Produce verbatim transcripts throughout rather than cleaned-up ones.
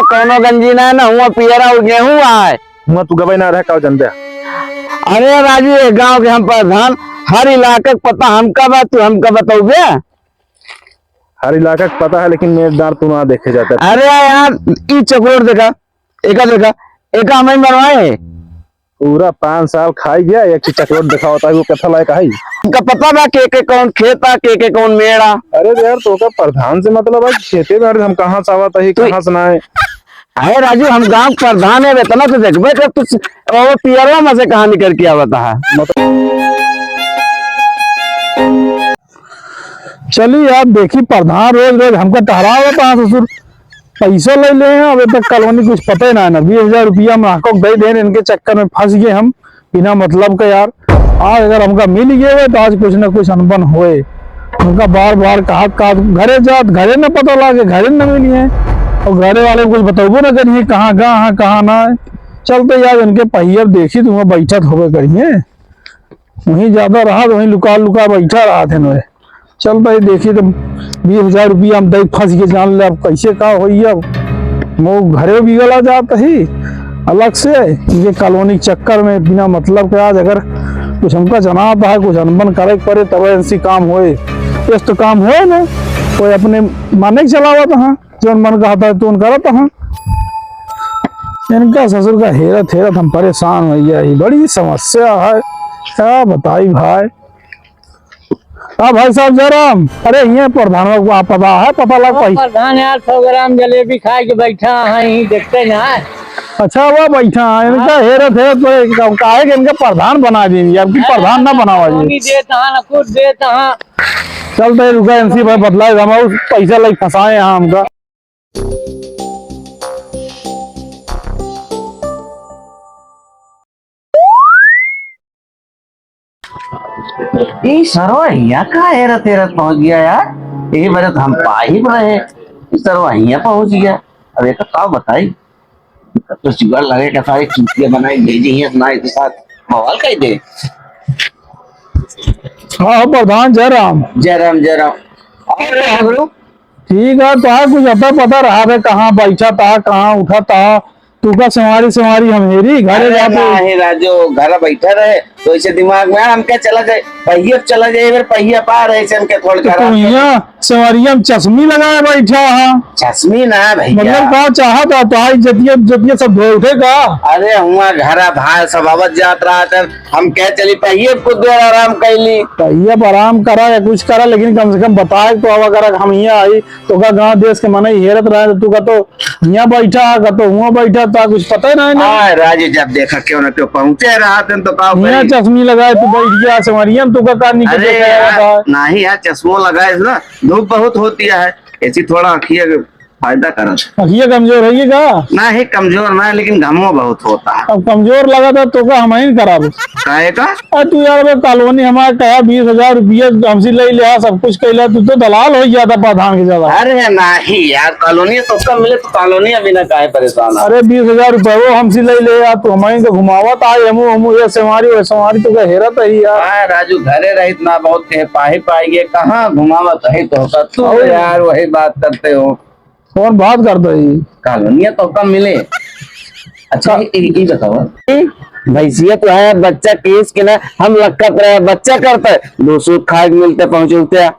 कौनो गंजी ना, ना हुआ पियरा और गेहूं आए। हुआ तू गवे ना रह, का जानते? अरे राजू, ये गांव के हम प्रधान, हर इलाका के पता हमका बा, तू हमका बतौबे? हर इलाका के पता है, लेकिन मेर डार तू ना देखे जाता। अरे यार, ई चकरोट देखा, एका देखा, एका हम ही बनवाए। पूरा पाँच साल खाई गया, एक ही चकरोट दिखावता है, वो कथा लायक है? हमका पता बा के के कौन खेत आ, के के कौन मेड़ आ। अरे तो यार, तो का प्रधान से मतलब है, खेते में हम कहाँ से आवत है, तू कहाँ से ना है? अरे राजू, हम गांव के प्रधान है, इतना तो देखबे कर, तू वो पियरवा में से कहाँ निकल के आवत है? मतलब चली यार, देखी प्रधान रोज रोज हमका टहरावत है ससुर, पैसा ले ले हैं, अबे तक कॉलोनी कुछ पता ही ना है ना। बीस हजार रुपया हम नाको दे देन, इनके चक्कर में फंस गए हम बिना मतलब का यार। आज अगर हमका मिल गए हुए तो आज कुछ ना कुछ अनबन होए। हमका बार बार कहा, कहा घरे जात, घरे न पता लागे, घरे न मिली है, और घरे वाले कुछ बतौबो न करिए कहाँ गा है, कहाँ ना है। चलते यार इनके पहिया देखी तो वहाँ बैठत होबे करिए। वहीं ज्यादा रहा तो वहीं लुका लुका बैठा रहा थे नोए। चल भाई, देखी तो बीस हजार रुपया हम दे फंस के, जान ले अब कैसे का होई। अब मो घरे बिगला जात ही अलग से, ये कॉलोनी के चक्कर में बिना मतलब के। आज अगर कुछ हमका जनात है, कुछ अनबन करे के पड़े, तब ऐसी काम होए, इस तो काम होए ना। कोई अपने माने के चलावत हाँ, जौन मन कहता है तो उन करत हाँ। इनका ससुर का हेरत हेरत हम परेशान हो गया, ये बड़ी समस्या है, क्या बताई भाई। हाँ भाई साहब जयराम, अरे ये प्रधान को आप पता है, पता लग पाई? प्रधान यार, सौ ग्राम जलेबी खा के बैठा है, यहीं देखते ना है। अच्छा, वो बैठा है, इनका हाँ। हेरत हेरत तो एक, काहे के इनका प्रधान बना देंगे, अब की हाँ, प्रधान ना बनावा जी। देता हाँ, ना कुछ देता हाँ। चलते रुका, इनसी भाई बतलाए, हम उस पैसा लग फंसाए यहाँ हमका। ई सरवा हियाँ का हेरत हेरत पहुँच गया यार? यही बरत हम पाही रहे, ई सरवा हियाँ पहुँच गया। अब एक का बताई, तो जुगाड़ लगे के सारे चूतिया बनाए भेजी हैं, ना इसके साथ बवाल कर दे। हाँ, प्रधान जयराम। जयराम, जयराम। और रे हमरो? ठीक है, तो कुछ अता पता रहा बे, कहाँ बैठा था, कहाँ उठा था, तू का सेवारी सेवारी हम हेरी, घरे अरे जाते। नाही राजू, घर बैठा रहे, तो ऐसे दिमाग में हम क्या चला जाए, पहिया चला जाए, फिर पहिया पा रहे से हमके थोड़ा तो खराब तू कर यहाँ सेवारिया में चश्मी लगाए बैठा है। चश्मी ना भैया। मतलब का चाहत है, तो आई जतिया, जतिया सब धोए उठे का? अरे हुआ घरा भाई सब आवत जात रहा था, हम कह चली पहिए कुछ देर आराम कर ली। पहिए पर आराम करा या कुछ करा, लेकिन कम से कम बताए तो अब अगर हम यहाँ आई तो का गाँव देश के मनई हेरत रहे तो तू का तो यहाँ बैठा, का तो हुआ बैठा, ता कुछ पता ही नहीं ना। हाँ राजू, जब देखा क्यों ना क्यों पहुँचे रहा था तो का यहाँ करी? चश्मी लगाए तू बैठ गया, सेवारिया में तू का, का निकल अरे के यार, रहा था? नहीं यार, चश्मो लगाए ना, धूप बहुत होती है, ऐसी थोड़ा आँखिया के फायदा करत। अखिया कमजोर है ये का? नहीं, कमजोर ना है, लेकिन घमो बहुत होता है। अब कमजोर लगा था तो का हम ही कराब? काहे का? आ तू यार, वो कॉलोनी हमारे कहा बीस हजार रुपये हमसे ले लिया, सब कुछ कैला, तू तो दलाल हो गया था प्रधान के ज्यादा। अरे नहीं यार, कॉलोनी तो कम मिले तो कॉलोनी अभी ना काहे परेशान है? अरे बीस हजार रुपये वो हमसे ले ले यार, तू हमारे तो घुमावत आए, हमू, हमू, ये सेवारी, वो सेवारी, तो का हेरत है यार। हाँ राजू, घरे रहित ना बहुत थे, पाही पाई गए, कहाँ घुमावत है तो का तू और यार वही बात करते हो। कौन बात करता है ये? कॉलोनिया तो कम मिले। अच्छा, का- ये, ये, ये बताओ। भैंसिया तो है, बच्चा केस के ना, हम लक्कत रहे, बच्चा करता है, दो सौ खाए के मिलते, पहुँचते हैं।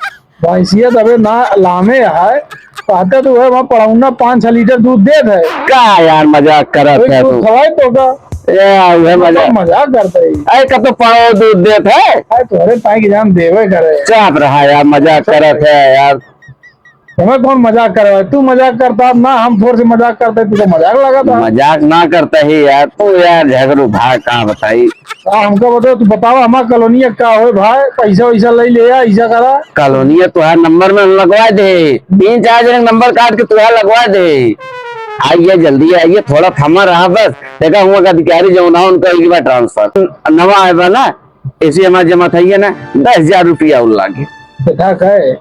भैंसिया तो अबे ना लामे है, कहते तो है, वहाँ पड़ौना पाँच छः लीटर दूध देत है। का यार, मजाक करत कोई है दूध तू? खवाए तो का? ए, वह मजाक। मजाक करता है। अरे, का तो पड़ो दूध देत है। अरे, तोहरे ताई के जान देवे करे। चुप रहा यार, मजाक करत है यार। हमें कौन मजाक करे? तू मजाक करता ना, हम थोड़े से मजाक करते, तू तो मजाक लगा था। मजाक ना करता ही यार, तू यार झगड़ू भाग, कहाँ बताई। आ, हमको बताओ, तू बतावा, हमार कॉलोनिया का होए भाई, पैसा वैसा ले ले, ऐसा करा। कॉलोनिया तुहार नंबर में लगवा दे, तीन चार जने नंबर काट के तुहार लगवा दे। आइए, जल्दी आइए, थोड़ा थमा रहा बस। देखा हुआ का अधिकारी जो ना, उनका एक बार ट्रांसफर नवा आए बा ना, ऐसे हमारे जमा था ये ना, दस हजार रुपया और लागे। देखा का है?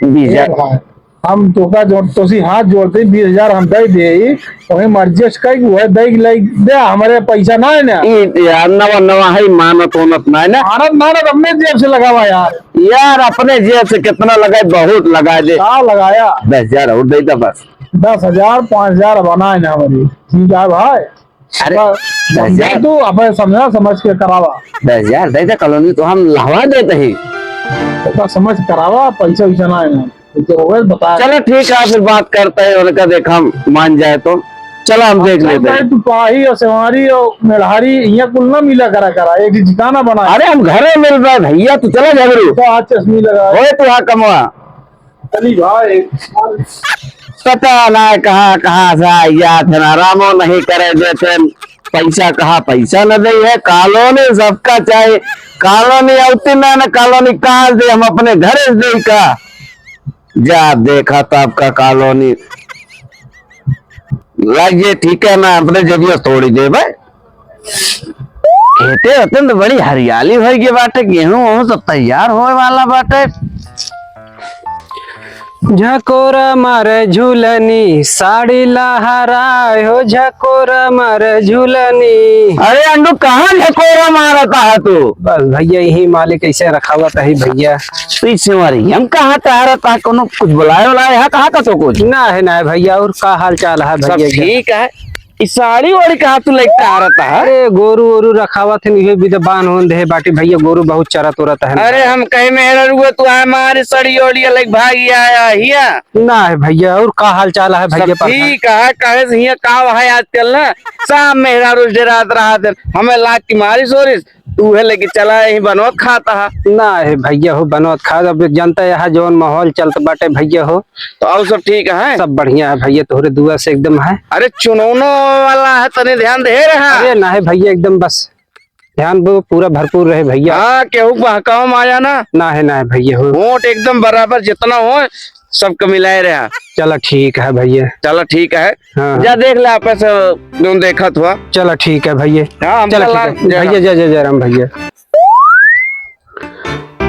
बीस हजार। ए भाई, हम तोका जो तोसी हाथ जोड़ते, बीस हजार हम दे दे, वही में adjust कर, वह दे, ले दे, हमारे पैसा ना है ना। ई यार, नवा, नवा है, मानत होनत ना है ना। मानत, मानत अपने जेब से लगावा यार। यार, अपने जेब से कितना लगाए, बहुत लगा दे। का लगाया? दस हजार और दे दे बस। दस हजार, पाँच हजार बनाए ना हमारी। ठीक है भाई। अरे, बस, दस हजार? तू अबे समझा, समझ के करावा। दस हजार दे दे, कॉलोनी तो हम लहवा देते ही। तो समझ करावा, पैसा वैसा ना है ना। तो हो गए, बता। चलो ठीक है, फिर बात करते हैं, उनका देखा मान जाए तो। चलो हम देख लेते हैं। तू पाही और सेवारी और मेढ़ारी, यहाँ कुल ना मिला करा करा, एक ठिकाना बना। अरे हम घरे मिल रहे भैया, तू चला झगड़ू। तो आज चश्मी लगा। ओए तू हाँ कमवा। चली भाई। पता ना कहाँ, कहाँ से आ गया थे ना, रामो नहीं करे देते, पैसा कहाँ, पैसा न दे है, कॉलोनी सबका चाहे, कॉलोनी आउती ना, ना कॉलोनी कहाँ दे, हम अपने घर से दे का। जा देखा तो आपका कॉलोनी लग ये ठीक है ना, अपने जबिया तोड़ी दे भाई। खेते होते तो बड़ी हरियाली होइ गई बाटे, गेहूं वहूं सब तैयार होए वाला बाटे। झकोरा मारे झूलनी, साड़ी लहराए हो, झकोरा मारे झूलनी। अरे अंडू, कहाँ झकोरा मारता है तू? बस भैया, यही मालिक ऐसे रखावत है भैया। तो इस सेवारी हम कहाँ टहरता है, कोनो कुछ बुलाए उलाए है, कहाँ का तो कुछ? ना है, ना है भैया, और का हाल चाल है सब भैया? ठीक है। ई साड़ी ओढ़ के हाथ लेके आ रहा था। अरे, गोरू ओरू रखावत है, इहे भी तो बांध होन दे बाटी भैया, गोरू बहुत चरत उरत है। अरे, हम कहे मेहरा रुआ, तू आए मारे साड़ी ओढ़ी लेके भाग आया हिया। ना है भैया, और का हाल चाल है भैया? सब ठीक है, कहे से हिया का है आजकल ना, सब मेहरा रोज डरात रहा थे, हमें लाग की मारी सोरिस, तू है लेके चला यही बनोत खाता है। ना है भैया हो, बनोत खा, अब जनता यहाँ जौन माहौल चलत बाटे भैया हो, तो और सब ठीक है? सब बढ़िया है भैया, तोहरे दुआ से एकदम है। अरे चुनौनो वाला है, तनी ध्यान दे रहा। अरे ना है भैया, एकदम बस ध्यान वो पूरा भरपूर रहे भैया। हाँ, केहू बहकावा में आया ना। ना है, ना है भैया हो। वोट एकदम बराबर जितना हो, सबके मिलाए रहा। चला ठीक है भैया। चला ठीक है। हाँ, जा हाँ। देख ले आपस में जौन देखत हुआ। चला ठीक है भैया। हाँ, हम चला चला, ठीक है। जय भैया, राम। जय, जय, जय राम भैया।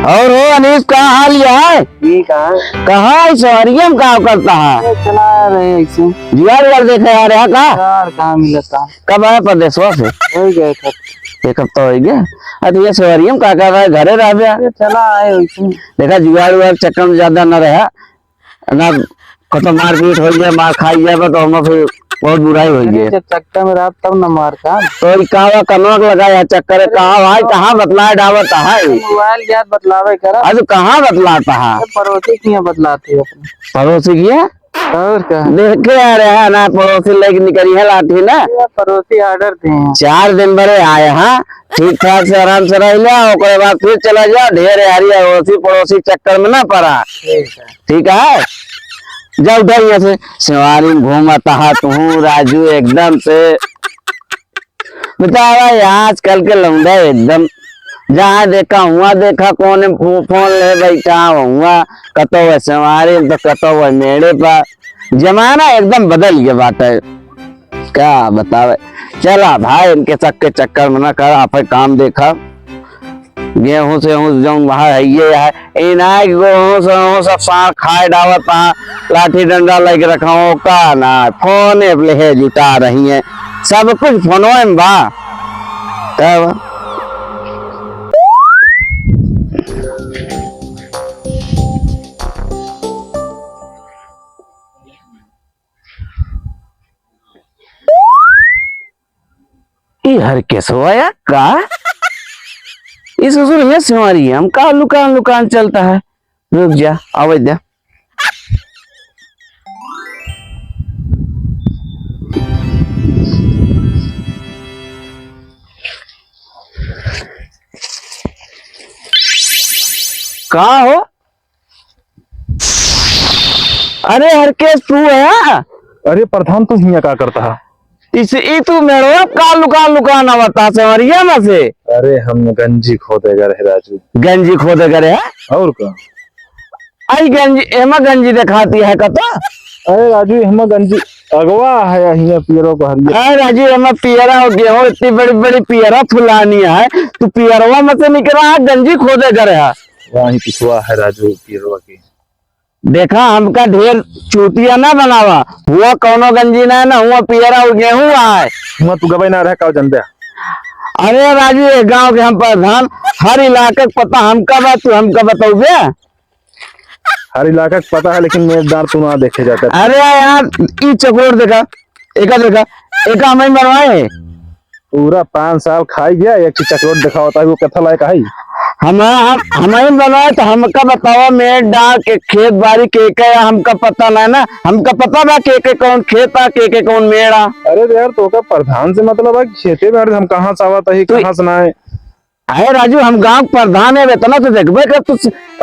और हो अनीस, का हाल है? ठीक है। कहाँ है सवारिया में काम करता है? अरे, चला रहे ऐसे। जुगाड़ उगाड़ देखे आ रहा का? यार, कहाँ मिलता? कब आया परदेसवा से? हो गए थे। एक हफ्ता हो गया। अरे, ये सवारिया में का कर रहा है? घरे रह गया। अरे, चला आए वैसे। देखा, जुगाड़ उगाड़ चक्कर में ज्यादा न रहा। ना, कतो मारपीट हो गया, मार खाई जाबा तो हम फिर बहुत बुराई हो अरे, गई। जब चक्कर में रहा तब न मार का। तो ई का बा, कनवा के लगाया चक्कर है, अरे, कहाँ भाई, तो कहाँ बतलाए डावत है? मोबाइल याद बतलावे करा। अरे, कहाँ बतलाता है? अरे, पड़ोसी किया बतलाते हो अपने। पड़ोसी किया? और का? देखे आ रहे हैं ना, पड़ोसी लेके निकली है लाठी ना। अरे, पड़ोसी order दे हैं। चार दिन बड़े आए हैं, ठीक ठाक से आराम से रह लिया, ओकरे बाद फिर चला जाओ, ढेर यारी अड़ोसी पड़ोसी चक्कर में ना पड़ा। ठीक है। ठीक है, जा उधर यहाँ से। सेवारी में घूमत हा तू राजू एकदम से। बतावा यार, आजकल के लौंडा एकदम जहाँ देखा हुआ देखा, कौन फो-, फोन ले बैठा हुआ, कतो वह सेवारी में तो कतो वह मेड़े पर। जमाना एकदम बदल गया बाटे, क्या बतावे। चला भाई, इनके सबके चक्कर में ना कर, आप काम देखा। गेहूं से हूं जौन वहाँ है, ये है, इनाय गेहूं से हूं सब सार खाए डावत, आ, लाठी डंडा लेके रखा हो का ना, फोन ले है जुटा रही है, सब कुछ फोनो में बा। तब ई हरकेसवा या का? ई ससुर हियाँ सेवारी है, हम का लुकान लुकान चलता है। रुक जा, आवे दे। का हो? अरे हरकेस, तू है? अरे प्रधान, तू हियाँ का करता है? इस, ई तू मेड़वा का लुका लुका ना बता सेवरिया में से? अरे हम गंजी खोदे गए रहे राजू। गंजी खोदे गए रहे? और का? आई गंजी, एमा गंजी दिखाती है कतो? अरे राजू, एमा गंजी अगवा है, हियाँ पियरो को हरिया। अरे राजू, एमा पियरा हो गेहूं, इतनी बड़ी बड़ी पियरा फुलानी है, तू पियरवा में से निकला है, गंजी खोदे गए रहे है। वहीं पिछवा है राजू, पियरवा की। देखा, हमका ढेर चूतिया ना बनावा। हुआ कौनो गंजी ना है, ना हुआ पियरा और गेहूं है। हुआ तू गबई ना रहे, का जन दे। अरे राजू, ये गांव के हम प्रधान, हर इलाके का पता हमका बा, तू हमका बतौबे? हर इलाका के पता है, लेकिन मेड़ डाँड़ तू ना देखे जाता। अरे यार, ई चकरोट देखा, एका देखा, एका हमही बनवाए है। पूरा पाँच साल खाई गया, एक चीज चकरोट दिखावत है, वो कथा लायक है? हम, हम, हमही बनवाए तो हमका बतावा, मेड़ डाँड़ के खेत बारी के के, हमका पता ना ना, हमका पता बा के के कौन खेत आ, के के कौन मेड़ आ। अरे तो यार, तोका प्रधान से मतलब है, खेते में हम कहाँ से आवत है, तू कहाँ से ना है? अरे राजू, हम गाँव के प्रधान है, इतना तो देखबे कर तू,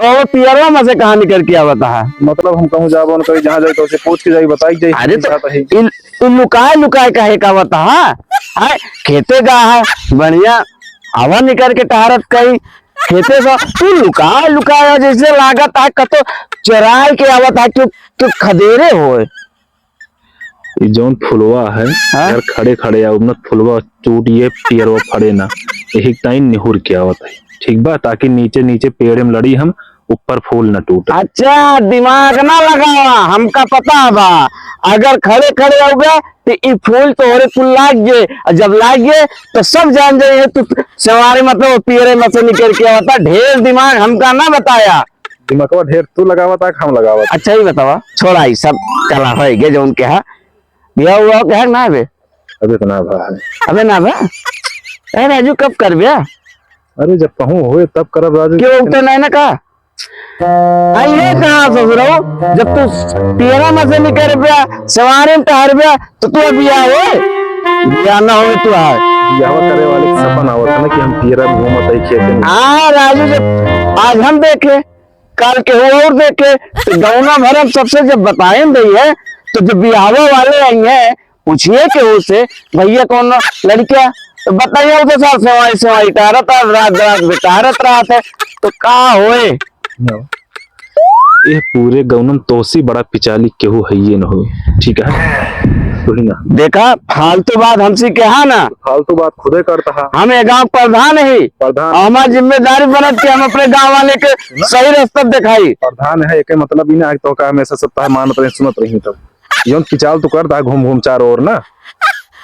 और पियरवा में से कहाँ निकल के आवत है? मतलब हम कहूँ जाबो न करी, जहाँ जाए तो उसे पूछ के जाई, बताई जाई, अरे तो बात है। इन, तू लुकाए लुकाए काहे का आवत है? हैं? खेते गा है, बढ़िया हवा निकल के टहरत कहीं खेते से, तू लुकाए लुकाए जैसे लागत है कतो चराए के आवत है, क्यों, क्यों खदेरे होए? ई जौन फुलवा है, हाँ? अगर खड़े खड़े आउब ना, फुलवा टूट ये पियरवा फड़े ना, यही टाइम निहुर के आवत है, ठीक बा? ताकि नीचे नीचे पेड़ में लड़ी हम, ऊपर फूल ना टूटे। अच्छा, दिमाग ना लगावा, हमका पता बा, अगर खड़े खड़े आउबे तो ई फूल तोहरे कुल लाग गए, और जब लाग गए तो सब जान जाइए तू सवारी मतलब पियरे में से निकल के आवता। ढेर दिमाग हमका ना बताया। दिमागवा ढेर तू लगावत आ कि हम लगावत? अच्छा ही बतावा, छोड़ा ई सब, चला होए गे जौन के हा। बियाह हुआ के है ना बे? अबे तो ना भा है। अबे ना बे? ए राजू, कब करबे? अरे जब कहूँ होए तब करब राजू। क्यों उठते नहीं ना का? आ ये कहाँ ससुरऊ? जब तू पियरा में से निकल बे, सवारी में टहर बे, तो तू बियाह होए? बियाह ना होए तू आए। बियाह करे वाले के सपन आवत है ना कि हम पियरा में घूमत है खेते में। हाँ राजू, जब आज हम देखे, काल केहू और देखे, तो गौना भरम सबसे जब बताए न रही है, तो जब बियाहवा वाले आई हैं, पूछिए केहू से, "भैया कौन लड़किया?" तो बताइए, "वो तो साहब सेवाई, सेवाई टहरत है, रात रात में टहरत रहत है।" तो का होए? ये पूरे गौनम तोसी बड़ा पिचाली केहू है ये न होए, ठीक है? तू ही ना। देखा, फालतू बात हमसे कहा ना। फालतू बात खुदे करता है। हम ये गाँव प्रधान ही। प्रधान। और हमार जिम्मेदारी बनत कि हम अपने गाँव वाले के सही रास्ता दिखाई। प्रधान है, एके मतलब ई ना है कि तोका हमेशा सब तोहार मानत रही, सुनत रही तब। जौन पिचाल तू करता है घूम घूम चारों ओर ना।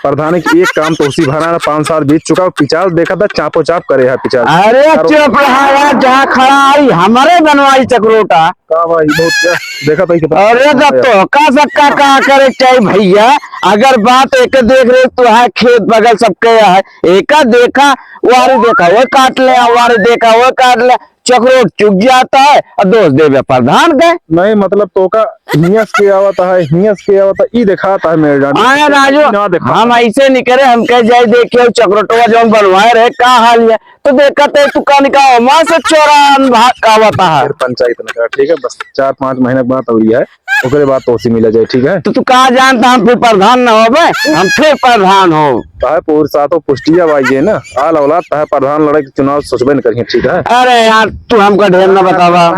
प्रधान के एक काम तो उसी भरा ना, पाँच साल बीत चुका, पिचाल देखा था, चापो चाप करे है पिचाल। अरे चारों चुप रहा यार, जहाँ खड़ा आई हमारे बनवाई चकरोटा। का भाई, बहुत जा-, देखा था कि अरे तो तोहका सक्का का करे चाहिए भैया, अगर बात एक देख रहे तू है, खेत बगल सबके है, एका देखा, वारी देखा, वो काट ले, वारी देखा, वो काट ले, चकरोट चुक जाता है और दोष देवे प्रधान के। नहीं, मतलब तोका हियस के आवत है, हियस के आवत है, ई देखाता है मेरे डांडी। आए राजू, ना देखा। हम ऐसे नहीं करे, हम कह जाए देखिए चकरोटवा जौन बनवाए रहे, का हाल है? तो देखत है तू कनिका ओमा से चोरान भाग आवत है। फिर पंचायत न कर, ठीक है? बस चार पाँच महीने के बाद अउरी है, ओकरे बाद तोसी मिला जाए, ठीक है? तो तू का जानता हम फिर प्रधान न होबे, हम फिर प्रधान हो। तहे पूर सातो पुष्टिया बाई ये ना, आल औलाद तहे प्रधान लड़े के चुनाव सोचबे न करिए, ठीक है? अरे यार, तू हमका ढेर ना बतावा।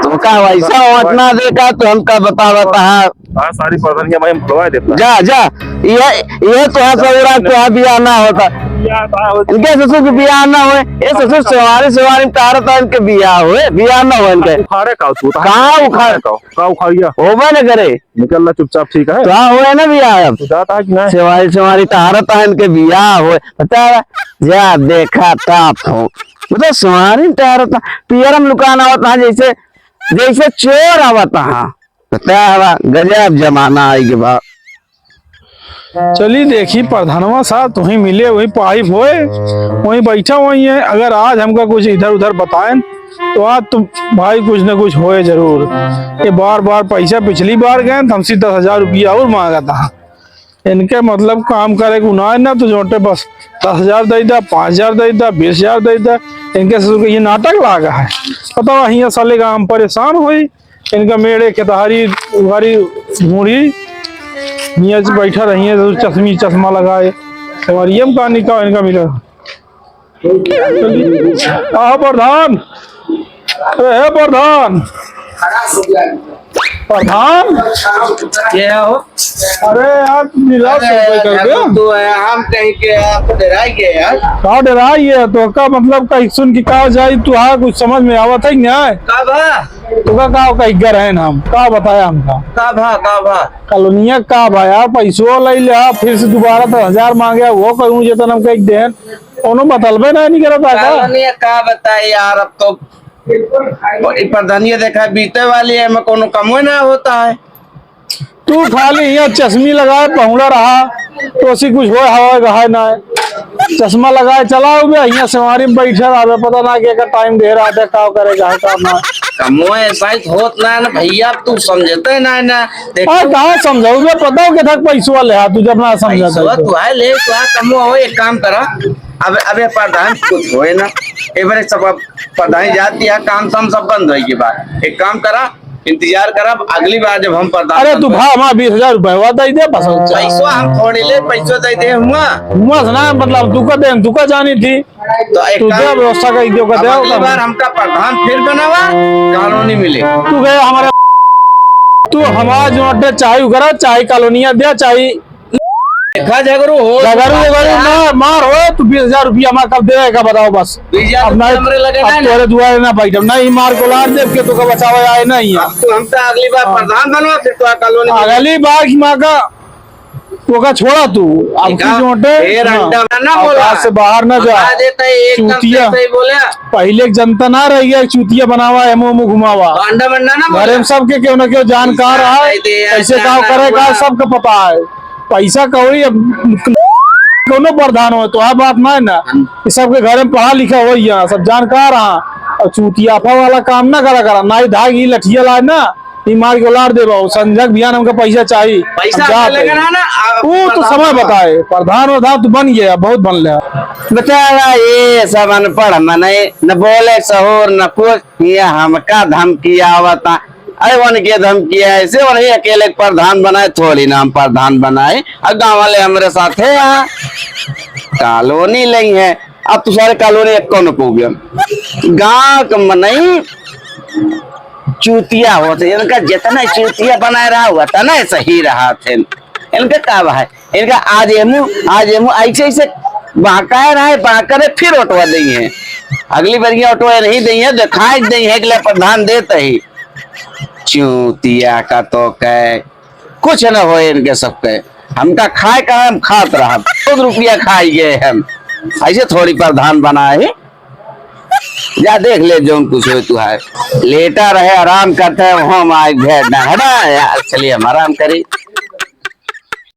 तू का वैसा वोट ना देखा, तू हमका बतावा तहा। हाँ, सारी प्रधानिया भाई हम खुलवा देता। जा, जा, ये, ये तो है सौरा, तो है बियाह ना होता। बियाह ना होता। इनके ससुर के बियाह ना होए, ये ससुर सवारी, सवारी में तारत है, इनके बियाह होए, बियाह ना होए इनके। उखाड़े का तू, कहाँ उखाड़े? का, का उखाड़िया? होबे न करे। निकल ला चुपचाप, ठीक है? तो हाँ, होए ना बियाह अब। तू जाता है कि नहीं? सवारी, सवारी तारत है, इनके बियाह होए। पता है? जा देखा ताप हो। मतलब सवारी तारत है, पियरम लुकाना होता है, जैसे, जैसे चोर आवता है। बतावा, गजब जमाना आइ गे बा। चली देखी, प्रधानवा साहब, तुहीं मिले, वहीं पाइप होए, वहीं बैठा वहीं है। अगर आज हमका कुछ इधर उधर बताएन, तो आज तो भाई कुछ न कुछ होए जरूर। ये बार बार पैसा, पिछली बार गए तो हमसे दस हजार रुपया और मांगा था। इनके मतलब काम करे के उनाए ना, तो जोटे बस दस हजार दे दा, पाँच हजार दे दा, बीस हजार दे दा। इनके ससुर के ये नाटक लागा है। बतावा, हियाँ साले का हम परेशान होई। इनका मेड़े खेतहारी उघारी घूरी, हियाँ से बैठा रहिए, तो चश्मी चश्मा लगाए। हमारी ये का निकाह इनका मिला। आहो प्रधान, अरे हे प्रधान। प्रधान? क्या हो? अरे यार, मिला अरे तो कोई कर दे। तू है, हम कहीं के आप डराई गए यार। का डराई है? तो का मतलब, कहीं सुन के का जाई, तू हाँ कुछ समझ में आवत है कि नहीं? का बा? तोका का कही घर है ना हम, का बताया हमका? का भा, का भा? कॉलोनिया का भा यार, पैसो ले लिया, फिर से दोबारा दस हजार मांगे, वो कहूँ जे तन हम कह देन, कोनो बतलबे ना नहीं करता का? कॉलोनिया का बताए यार, अब तो और ई प्रधानिया देखा बीते वाली है, एमे कोनो कमवे ना होता है। तू खाली यहाँ चश्मी लगाए पहुड़ा रहा, तो उसी कुछ होए हवा गहाए ना है। चश्मा लगाए चला हो गया, यहाँ सेवारी में बैठे रहा, पता ना के का टाइम दे रहा था, का करे, का काम ना। कमवे ऐसा ही होत ना है ना भैया, अब तू समझते ना है ना। देखो, अरे कहाँ समझाऊ बे, पता हो के था पैसवा ले, हाँ, तू जब ना समझा पैसवा था तो। तू है ले, तू है कमवा हो, एक काम करा, अब अबे प्रधान कुछ होए ना, एक बार सब प्रधान जाती है, काम धाम सब बंद होए के बाद एक काम करा, इंतजार करब अगली बार जब हम प्रधान अरे तू बनबे। भा हमारा बीस हजार रुपया दे दे बस, और क्या? पैसवा हम थोड़ी ले, पैसवा दे दे हुआ। हुआ से ना, मतलब तू का दे, तू का जानी थी। तो एक तू काम, दे व्यवस्था कर दे, अब का दे, अगली का बार हमका प्रधान फिर बनावा, कॉलोनी मिले। तू गए हमारे, तू हमारा जो अड्डा चाहे उगरा, चाहे कॉलोनिया दे, चाहे देखा झगड़ू हो, झगड़ू वगड़ू ना, मार हो, तू बीस हजार रुपया हमारा कब देवे का बताओ बस। बीस हजार अब ना, रुपया हमरे लगे अब ना। तोरे दुआरे ना बैठब, ना ही मार को लार देव के तोका बचावे आए ना ही। अब तू हमका अगली बार हाँ। प्रधान बनवा, फिर तो कॉलोनी में अगली बार की माँ का, तोका छोड़ा तू, अब देखा, की जोटे, ढेर हाँ। अंडा ना औकात बोला। से बाहर ना जा। बता देता है, एकदम चूतिया। सही बोले। पहिले के जनता ना रह गया, चूतिया बनावा, एमो एमो घुमावा। अंडा बंडा ना घरे बोला। में सबके केहू ना केहू जानकार ऐसा रहा, दे दे, ऐसे ऐसा गाँव ना करे का हुआ। सबके पता है। पैसा कौड़ी अब कोनो प्रधान हो तो आ बात ना है ना। हम ये सबके घरे में पढ़ा लिखा हो, यहाँ सब जानकार रहा। और चूतियाफा वाला काम ना करा करा, ना ही धाग ही लठिया लाए ना, ई मार के उलार देबा। और संजय बिहान हमका पैसा चाही, पैसा हम जात हमें लेके है। ना, ना, आ, वो तो प्रधान समय बना। बताए, प्रधान वधान तो बन गया, बहुत बन लिया। बेचारा ये सब अनपढ़ मने, न बोले सहूर, न कुछ, ये हमका धमकी आवता। अरे उनके धमकी है, ऐसे उन्हीं अकेले प्रधान बनाए, थोड़ी ना हम प्रधान बनाए, और गाँव वाले हमरे साथ है यहाँ, कॉलोनी नहीं है। अब तू सारे कॉलोनी एक कौन को गया? गाँव के मनई चूतिया होत है, इनका जितना चूतिया बनाए रहा, उतना सही रहा थे। इनका का है? इनका आज एमू, आज एमू ऐसे, ऐसे बहकाए रहे, बहकाए फिर ओटवा देइहैं। अगली बार ये ओटवा नहीं देइहैं, दिखाए देइहैं कि ले प्रधान देत ही। चूतिया का तो कहे, कुछ न होए इनके सबके। हमका खाए का हम खात रहा, खुद रुपया खाई गए हम। ऐसे थोड़ी प्रधान बनाए ही। जा देख ले जौन कुछ होए तू है। लेटा रहे, आराम करते हैं, हम आए भेड़ ना। हटा यार, चलिए हम आराम करी।